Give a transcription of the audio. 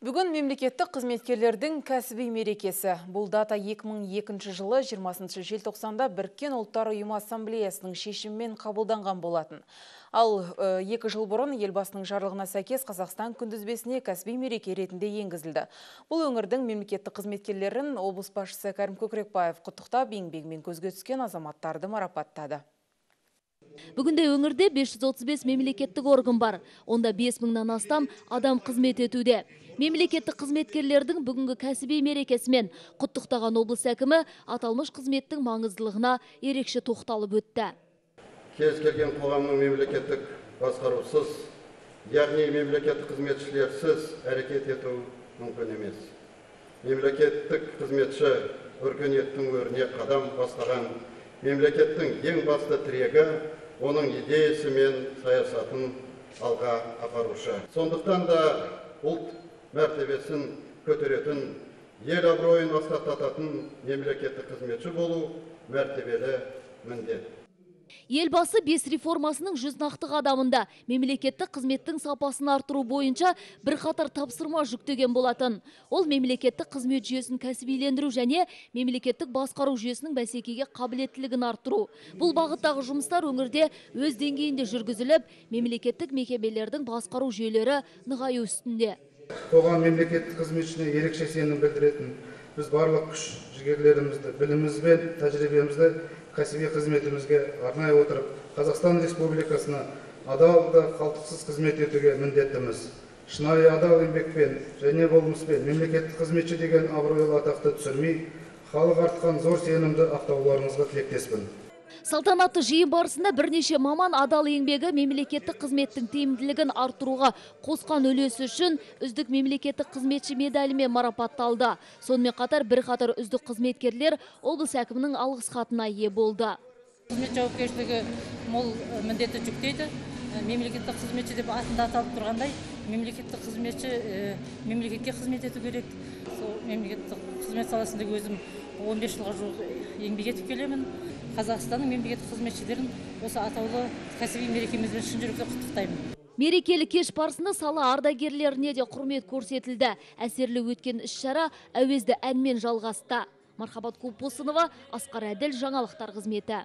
Бүгін мемлекеттік қызметкерлердің кәсіби мерекесі. Бұл дата 2002 жылы 20 желтоқсанда Біріккен Ұлттар Ұйымы Ассамблеясының шешімімен қабылданған болатын. Ал 2 жыл бұрын Елбасының жарлығына сәйкес Қазақстан күнтізбесіне кәсіби мереке ретінде енгізілді. Бұл өңірдің мемлекеттік қызметкерлерін облыс басшысы Кәрім Көкірекбаев құттықтап, еңбегімен көзге түскен азаматтарды марапаттады. Бүгінде өңірде 535 мемлекеттік орган бар. Онда 5000-нан астам адам қызмет етуде. Мемлекеттік қызметкерлердің бүгінгі кәсіби мерекесімен құттықтаған облыс әкімі аталмыш қызметтің маңыздылығына ерекше тоқталып өтті. Кез келген қоғамның мемлекеттік басқарусыз, яғни мемлекеттік қызметшілерсіз әрекет ету мүмкін емес. Мемлекеттік қызметші өркениеттің өріне қадам бастаған мемлекеттің ең басты тірегі, оның идеясы мен саясатын алға апарушы. Сондықтан да ұлт мәртебесін көтеретін, ел абыройын асқақтататын мемлекеттік қызметші болу мәртебелі міндет. Елбасы 5 реформасының 100 нақты қадамында мемлекеттік қызметтің сапасын арттыру бойынша бірқатар тапсырма жүктеген болатын. Ол мемлекеттік қызмет жүйесін кәсібилендіру және мемлекеттік басқару жүйесінің бәсекеге қабілеттілігін арттыру. Бұл бағыттағы жұмыстар өңірде өз деңгейінде жүргізіліп, мемлекеттік мекемелердің басқару жүйелері нығаю үстінде. Қоғам мемлекеттік қызметшісіне ерекше сенім білдіретін, біз барлық күш жігерлерімізді, біліміміз бен тәжірибемізді кәсіби қызметімізге арнай отырып, Қазақстан Республикасына адал да қалтқысыз қызмет етуге міндеттіміз. Шынайы адал еңбекпен және болмыспен мемлекеттік қызметші деген абыройлы атақты түсірмей, халық артқан зор сенімді ақтауларыңызға тілектеспін. Салтанатты жиын барысында бірнеше маман адал еңбегі мемлекеттік қызметтің тиімділігін арттыруға қосқан үлесі үшін үздік мемлекеттік қызметші медалімен марапатталды. Сонымен қатар бірқатар үздік қызметкерлер облыс әкімінің алғыс хатына ие болды. Қызмет жауапкершілігі мол міндетті жүктейді. Мемлекеттік қызметші деп атында аталып тұрғандай, мемлекеттік қызметші мемлекетке қызмет ету керек. Сол мемлекеттік қызмет саласында өзім 15 жылға жуық еңбек етіп келемін. Қазақстанның мемлекеттік қызметшілерін осы атаулы кәсіби мерекемізбен шын жүректен құттықтаймын. Мерекелі кеш барысында сала ардагерлеріне де құрмет көрсетілді. Әсерлі өткен іс-шара әуезді әнмен жалғасты. Мархабат Купосынова, Асқар Әділ, жаңалықтар қызметі.